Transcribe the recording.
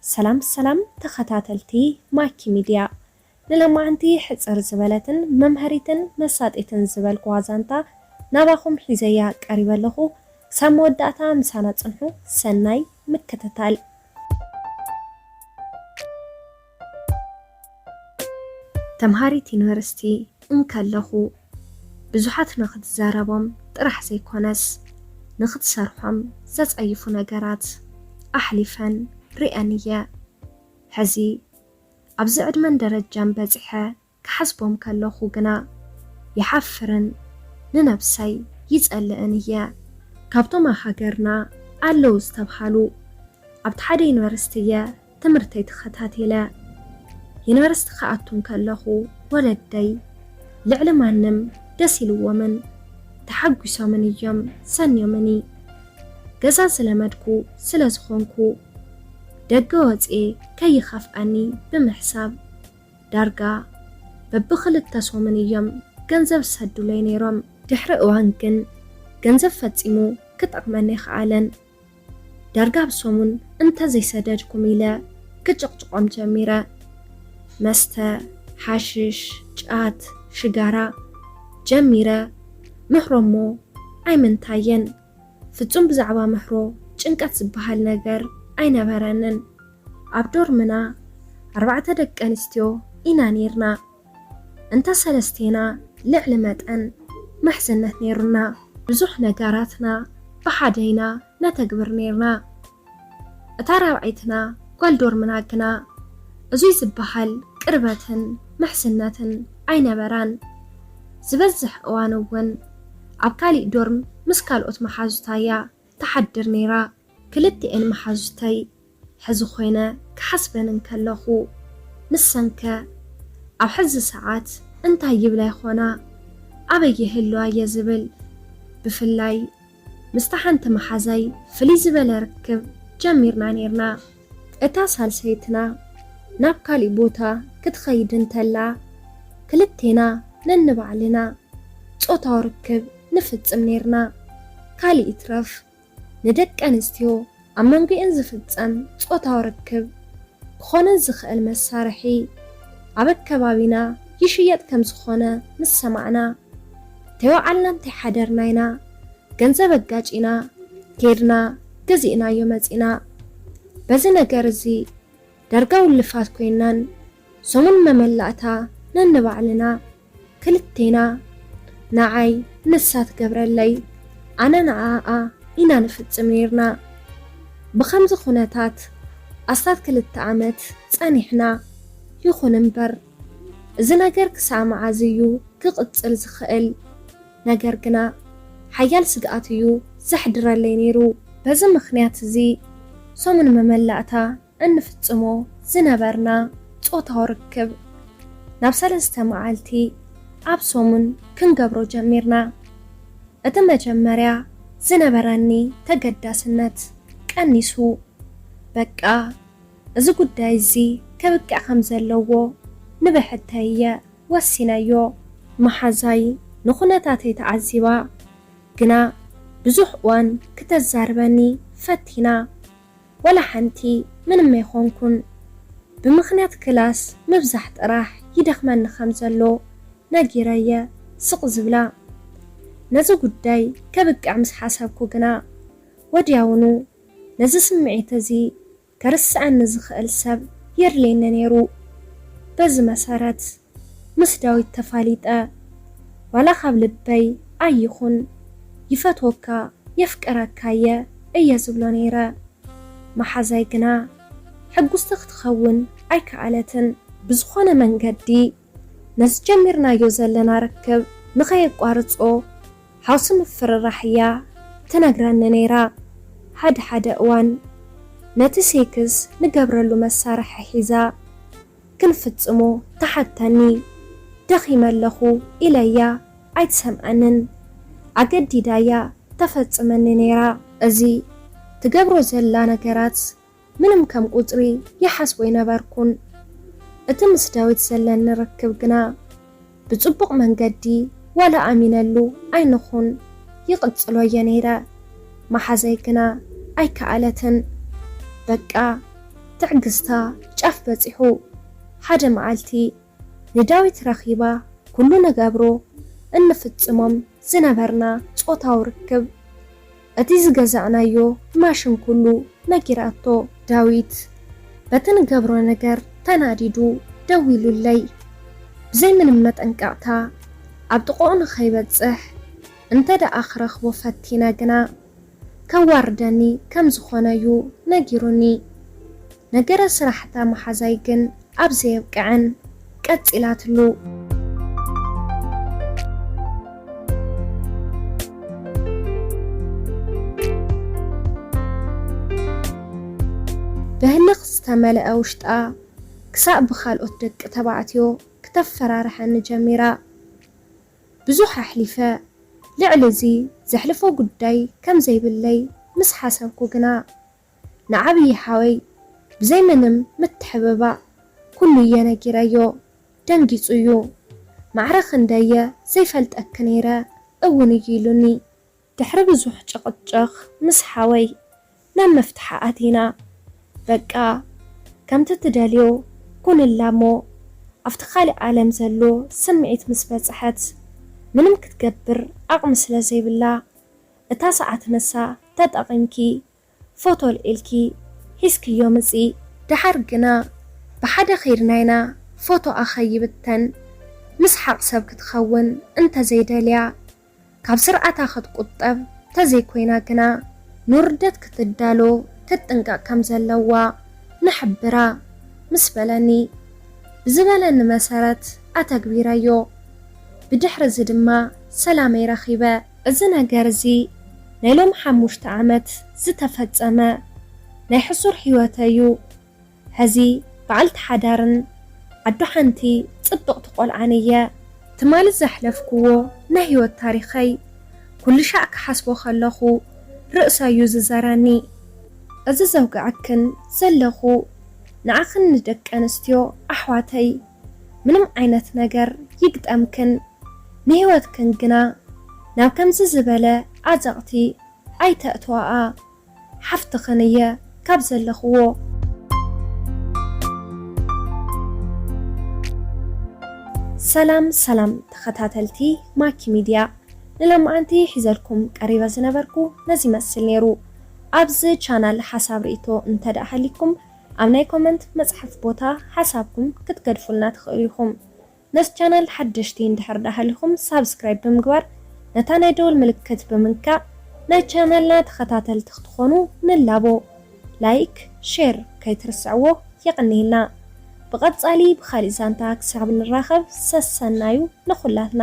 ሰላም ሰላም ተኸታተልቲ ማኪ ሚድያ፣ ንሎማዓንቲ ሕጽር ዝበለትን መምሃሪትን መሳጢትን ዝበልኩዋ ዛንታ ናባኹም ሒዘያ ቀሪበ ኣለኹ። ክሳብ መወዳእታ ምሳና ጽንሑ። ሰናይ ምክትታል። ተምሃሪት ዩኒቨርሲቲ እንከለኹ ብዙሓት ንኽትዛረቦም ጥራሕ ዘይኮነስ ንኽትሰርሖም ዘጸይፉ ነገራት ኣሕሊፈን ሪአን እየ። ሕዚ ኣብዚ ዕድመን ደረጃን በጺሐ ክሓስቦም ከለኹ ግና ይሓፍርን ንነብሰይ ይጸልእን እየ። ካብቶም ኣብ ሃገርና ኣለዉ ዝተብሃሉ ኣብቲ ሓደ ዩኒቨርሲቲ እየ ትምህርተይ ተኸታቲለ። ዩኒቨርሲቲ ክኣቱ እንከለኹ ወለደይ ልዕሊ ማንም ደስ ኢልዎምን ተሓጒሶምን እዮም ሰንዮምኒ። ገዛ ዝለመድኩ ስለ ዝኾንኩ ደገ ወፅኤ ከይኸፍኣኒ ብምሕሳብ ዳርጋ በብኽልተ ሰሙን እዮም ገንዘብ ዝሰዱለይ ነይሮም። ድሕሪ እዋን ግን ገንዘብ ፈጺሙ ክጠቕመኒ ኣይኸኣለን። ዳርጋ ኣብ ሰሙን እንተዘይሰደድኩም ኢለ ክጭቕጭቖም ጀሚረ። መስተ፣ ሓሽሽ፣ ጫት፣ ሽጋራ ጀሚረ። ምህሮ እሞ ኣይምንታየን። ፍጹም ብዛዕባ ምህሮ ጭንቀት ዝበሃል ነገር ኣይነበረንን። ኣብ ዶርምና ኣርባዕተ ደቂ ኣንስትዮ ኢና ኔርና። እንተ ሰለስቴና ልዕሊ መጠን ምሕዝነት ኔሩና። ብዙሕ ነገራትና ብሓደ ኢና ነተግብር ኔርና። እታ ራብዐይትና ጓል ዶርምና ግና እዙይ ዝበሃል ቅርበትን ምሕዝነትን ኣይነበራን። ዝበዝሕ እዋን እውን ኣብ ካሊእ ዶርም ምስ ካልኦት መሓዙታ እያ ትሓድር ነይራ። ክልቲኤን መሓዙተይ ሕዚ ኮይነ ክሓስበን እንከለኹ፣ ንሰንከ ኣብ ሕዚ ሰዓት እንታይ ይብላ ይኾና? ኣበይ ይህልዋ እየ ዝብል። ብፍላይ ምስታ ሓንቲ መሓዛይ ፍልይ ዝበለ ርክብ ጀሚርና ኔርና። እታ ሳልሰይትና ናብ ካሊእ ቦታ ክትኸይድ እንተላ፣ ክልቴና ነንባዕልና ጾታዊ ርክብ ንፍጽም ኔርና። ካሊእ ይትረፍ ንደቂ ኣንስትዮ ኣብ መንጎኤን ዝፍጸም ጾታዊ ርክብ ክኾነን ዝኽእል መሳርሒ ኣብ ኣከባቢና ይሽየጥ ከም ዝኾነ ምስ ሰማዕና፣ ተይወዓልና እንተይሓደርና ኢና ገንዘብ ኣጋጪና ኬድና ገዚእናዮ መጺና። በዚ ነገር እዚ ዳርጋ ውልፋት ኮይናን ሰሙን መመላእታ ነንባዕልና ክልቴና፣ ንዓይ ንሳ ትገብረለይ ኣነ ንዓኣ ኢና ንፍጽም ኔርና። ብኸምዚ ኩነታት ኣስታት ክልተ ዓመት ጸኒሕና። ይኹን እምበር እዚ ነገር ክሳዕ መዓዝ እዩ ክቕጽል ዝኽእል? ነገር ግና ሓያል ስግኣት እዩ ዘሕድረለይ ነይሩ። በዚ ምኽንያት እዚ ሰሙን መመላእታ እንፍጽሞ ዝነበርና ጾታዊ ርክብ ናብ ሰለስተ መዓልቲ ኣብ ሰሙን ክንገብሮ ጀሚርና። እቲ መጀመርያ ዝነበረኒ ተገዳስነት ቀኒሱ። በቃ እዚ ጉዳይ እዚ ከብቅዕ ከም ዘለዎ ንብሕተይ እየ ወሲነዮ። መሓዛይ ንኹነታተይ ተዓዚባ፣ ግና ብዙሕ እዋን ክተዛርበኒ ፈቲና። ዋላ ሓንቲ ምንም ኣይኾንኩን። ብምኽንያት ክላስ ምብዛሕ ጥራሕ ይደኽመኒ ከም ዘሎ ነጊረየ ስቕ ዝብላ። ነዚ ጉዳይ ከብቅዕ ምስ ሓሰብኩ ግና ወዲያውኑ ነዚ ስምዒት እዚ ከርስዐኒ ዝኽእል ሰብ የድልየኒ ነይሩ። በዚ መሰረት ምስ ዳዊት ተፋሊጠ። ዋላ ካብ ልበይ ኣይኹን ይፈትወካ የፍቅረካየ እየ ዝብሎ ነይረ። መሓዛይ ግና ሕጉስቲ ክትኸውን ኣይከኣለትን። ብዝኾነ መንገዲ ነዚ ጀሚርናዮ ዘለና ርክብ ንኸየቋርጾ ሓውሲ ምፍርራሕ እያ ትነግረኒ ነይራ። ሓደ ሓደ እዋን ነቲ ሴክስ ንገብረሉ መሳርሒ ሒዛ ክንፍጽሞ ትሓተኒ። ደኺመ ኣለኹ ኢለያ ኣይትሰምዐንን። ኣገዲዳያ ተፈጽመኒ ነይራ። እዚ ትገብሮ ዘላ ነገራት ምንም ከም ቁጽሪ ይሓስቦ ኣይነበርኩን። እቲ ምስ ዳዊት ዘለኒ ርክብ ግና ብጽቡቕ መንገዲ ዋላ ኣሚነሉ ኣይንኹን ይቕጽሎ እየ ነይረ። መሓዛይ ግና ኣይከኣለትን። በቃ ትዕግስታ ጫፍ በጺሑ። ሓደ መዓልቲ ንዳዊት ረኺባ፣ ኩሉ ንገብሮ እንፍጽሞም ዝነበርና ጾታዊ ርክብ፣ እቲ ዝገዛእናዮ ማሽን ኩሉ ነጊራቶ። ዳዊት በቲ ንገብሮ ነገር ተናዲዱ ደዊሉለይ። ብዘይ ምንም መጠንቀቕታ ኣብ ጥቕኡ ንኸይበጽሕ እንተ ደኣ ክረኽቦ ፈቲነ ግና፣ ከዋርደኒ ከም ዝኾነ'ዩ ነጊሩኒ። ነገረ ስራሕታ መሓዛይ ግን ኣብ ዘየብቅዐን ቀጺላትሉ። ብህልኽ ዝተመልአ ውሽጣ ክሳእ ብኻልኦት ደቂ ተባዕትዮ ክተፈራርሐኒ ጀሚራ። ብዙሕ ኣሕሊፈ። ልዕሊ እዚ ዘሕልፎ ጉዳይ ከም ዘይብለይ ምስ ሓሰብኩ ግና፣ ንዓብዪ ሓወይ ብዘይ ምንም ምትሕብባእ ኩሉ እየ ነጊረዮ። ደንጊጹ እዩ። ማዕረ ክንደየ ዘይፈልጠኪ ነይረ እውን እዩ ኢሉኒ። ድሕሪ ብዙሕ ጭቕጭቕ ምስ ሓወይ ናብ መፍትሒ ኣቲና። በቃ ከምቲ ትደልዮ ኩንላ እሞ፣ ኣብቲ ካልእ ዓለም ዘሎ ስምዒት ምስ በጽሐት፣ ምንም ክትገብር ዓቕሚ ስለ ዘይብላ፣ እታ ሰዓት ንሳ ተጠቒምኪ ፎቶ ኣልዒልኪ ሒዝክዮ ምጺ። ደሓር ግና ብሓደ ኸይድና ኢና ፎቶኣ ኸይብተን፣ ምስሓቕ ሰብ ክትኸውን እንተዘይደልያ፣ ካብ ስርዓታ ክትቁጠብ ተዘይኮይና ግና፣ ንውርደት ክትዳሎ ክትጥንቀቕ ከም ዘለዋ ንሕብራ ምስ በለኒ፣ ብዝበለኒ መሰረት ኣተግቢረዮ። ብድሕሪ እዚ ድማ ሰላመይ ረኺበ። እዚ ነገር እዚ ናይ ሎም ሓሙሽተ ዓመት ዝተፈጸመ ናይ ሕሱር ህይወተይ እዩ። ሕዚ በዓልቲ ሓዳርን ዓዱ ሓንቲ ጽብቕቲ ቆልዓን እየ። ትማሊ ዘሕለፍክዎ ናይ ህይወት ታሪኸይ ኩሉ ሻዕ ክሓስቦ ከለኹ ርእሰይ እዩ ዝዘረኒ። እዚ ዘውግዐክን ዘለኹ ንዓኽን ንደቂ ኣንስትዮ ኣሕዋተይ ምንም ዓይነት ነገር ይግጠምክን ንህይወትክን ግና ናብ ከምዚ ዝበለ ዓዘቕቲ ኣይተእትዋኣ። ሓፍትኽን እየ ካብ ዘለኽዎ። ሰላም ሰላም ተኸታተልቲ ማኪ ሚድያ፣ ንሎማዓንቲ ሒዘልኩም ቀሪበ ዝነበርኩ ነዚ ይመስል ነይሩ። ኣብዚ ቻናል ሓሳብ ርእይቶ እንተ ደኣ ሃሊኩም ኣብ ናይ ኮመንት መጽሓፍ ቦታ ሓሳብኩም ክትገድፉልና ትኽእሉ ኢኹም። ነዚ ቻናል ሓደሽቲ እንድሕር ደኣ ሃሊኹም ሳብስክራይብ ብምግባር ነታ ናይ ደወል ምልክት ብምንካእ ናይ ቻናልና ተኸታተልቲ ክትኾኑ ንላቦ። ላይክ፣ ሼር ከይትርስዕዎ የቐንየልና። ብቐጻሊ ብኻሊእ ዛንታ ክሳብ ንራኸብ ሰሰናዩ ንኹላትና።